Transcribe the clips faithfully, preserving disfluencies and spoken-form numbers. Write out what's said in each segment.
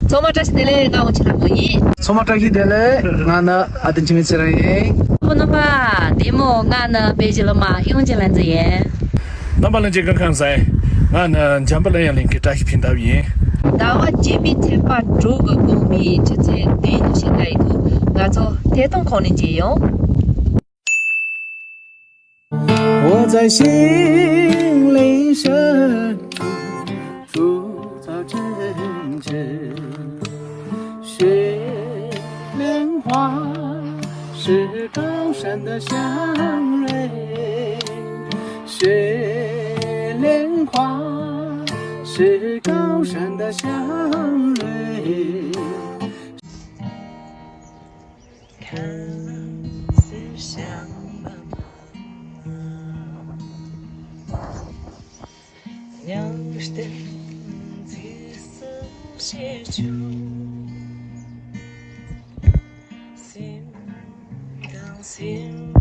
ཚང་མ་བཀྲ་ཤིས་བདེ་ལེགས། ང་འོ་ཆི་ལ་མོ་ཡིན། ཚང་མ་བཀྲ་ཤིས་བདེ་ལེགས། ང་ནི་ཨ་ཏི་འཆི་མེད་ཚེ་རིང་ཡིན། ཁོ་ནོ་པ་བདེ་མོ། ང་ནི་པེ་ཅི་ལོ་མ་ཡོང་ཅི་ལན་ཙི་ཡིན། རྣམ་པ་ལྷན་རྒྱས་སྐུ་ཁམས་བཟང་། ང་ནི་འཇམ་དཔལ་གླིང་ཡང་གླིང་གི་བཀྲ་ཤིས་ཕིན་ཐབ་ཡིན། ཟླ་བ་བརྒྱད་པའི་ཚེས་པ་དྲུག་གི་དགོང་མོའི་ཆུ་ཚོད་བདུན་ཞིག་ལ་ཡི་གུ་ང་ཚོ་ཐད་གཏོང་ཁང་ནས་མཇལ་ཡོང་། 我在心灵深处，住在真情。雪莲花是高山的香味，雪莲花是高山的香味。 看思想吧，让我等自私写出心当心吧。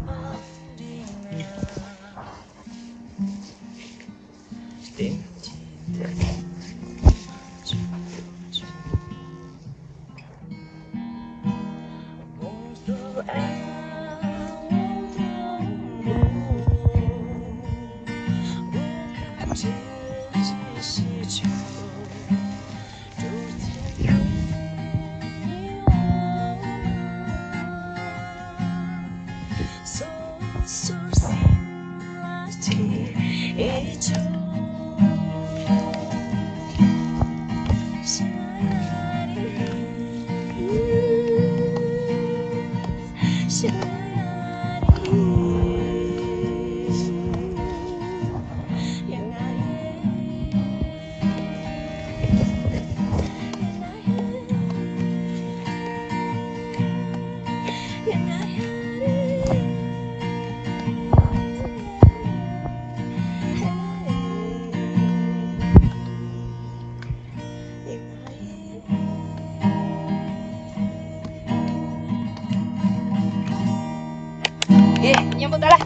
ཨེ། མཉམ་པོ་ད་ལ།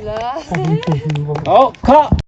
ལ། ཨོ་ཁ།